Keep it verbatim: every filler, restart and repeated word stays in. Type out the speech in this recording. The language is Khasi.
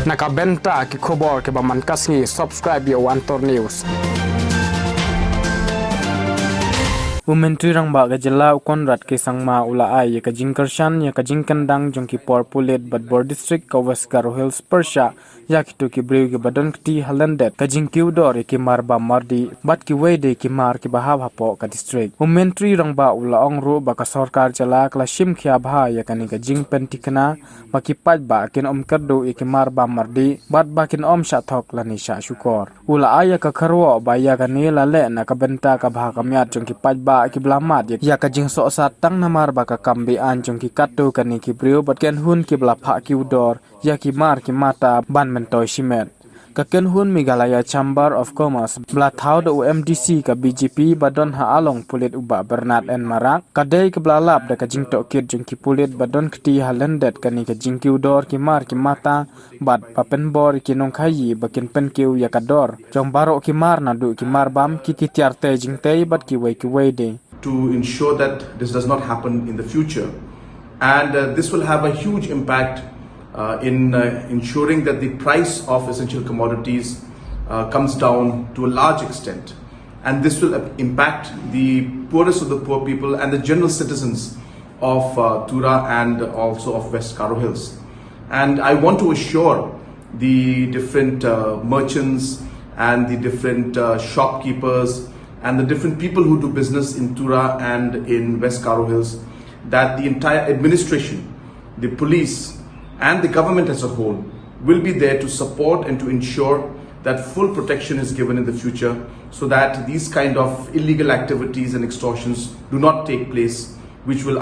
Na ka bynta ki khubor kiba man ka sngi, subscribe ïa u Antor News. U Myntri Rangbah ka jylla u Conrad K Sangma u la ai ïa ka jingkyrshan ïa ka jingkyndang jong ki por pulit bad bor district ka West Garo Hills pyrshah ïa kito ki briew kiba don kti ha lyndet ka jingkiew dor ïa ki mar bam mar dih bad kiwei de ki mar kiba hap hapoh ka district. U Myntri Rangbah u la ong ruh ba ka sorkar jylla ka la shim khia bha ïa kane ka jingpynthikna ba ki paidbah kin ym kyrduh ïa ki mar bam mar dih bad ba kin ym shah thok lane shah shukor. U la ai ïa ka kyrwoh ba ïa kane la leh na ka bynta ka bha ka miat jong ki paidbah kiba la mad ïa ka jingsohsat tang namar ba ka kam be-aiñ jong ki katto katne ki briew bad kynhun kiba la phah kiew dor ïa ki mar ki mata ban myntoi shimet. Ka kynhun Meghalaya Chamber of Commerce ba la thaw da u M D C ka B J P ba don ha along pulit u Bah Bernard N Marak ka dei kaba la lap da ka jingtohkit jong ki pulit ba don kti ha lyndet kane ka jingkiew dor ki mar ki mata bad ba pynbor ïa ki nongkhaïi ba kin pynkiew ïa ka dor jong baroh ki mar naduh ki mar bam, ki tiar tei jingtei bad kiwei kiwei de. To ensure that this does not happen in the future. And uh, this will have a huge impact uh, in uh, ensuring that the price of essential commodities uh, comes down to a large extent. And this will uh, impact the poorest of the poor people and the general citizens of uh, Tura and also of West Garo Hills. And I want to assure the different uh, merchants and the different uh, shopkeepers and the different people who do business in Tura and in West Garo Hills that the entire administration, the police, and the government as a whole will be there to support and to ensure that full protection is given in the future so that these kind of illegal activities and extortions do not take place, which will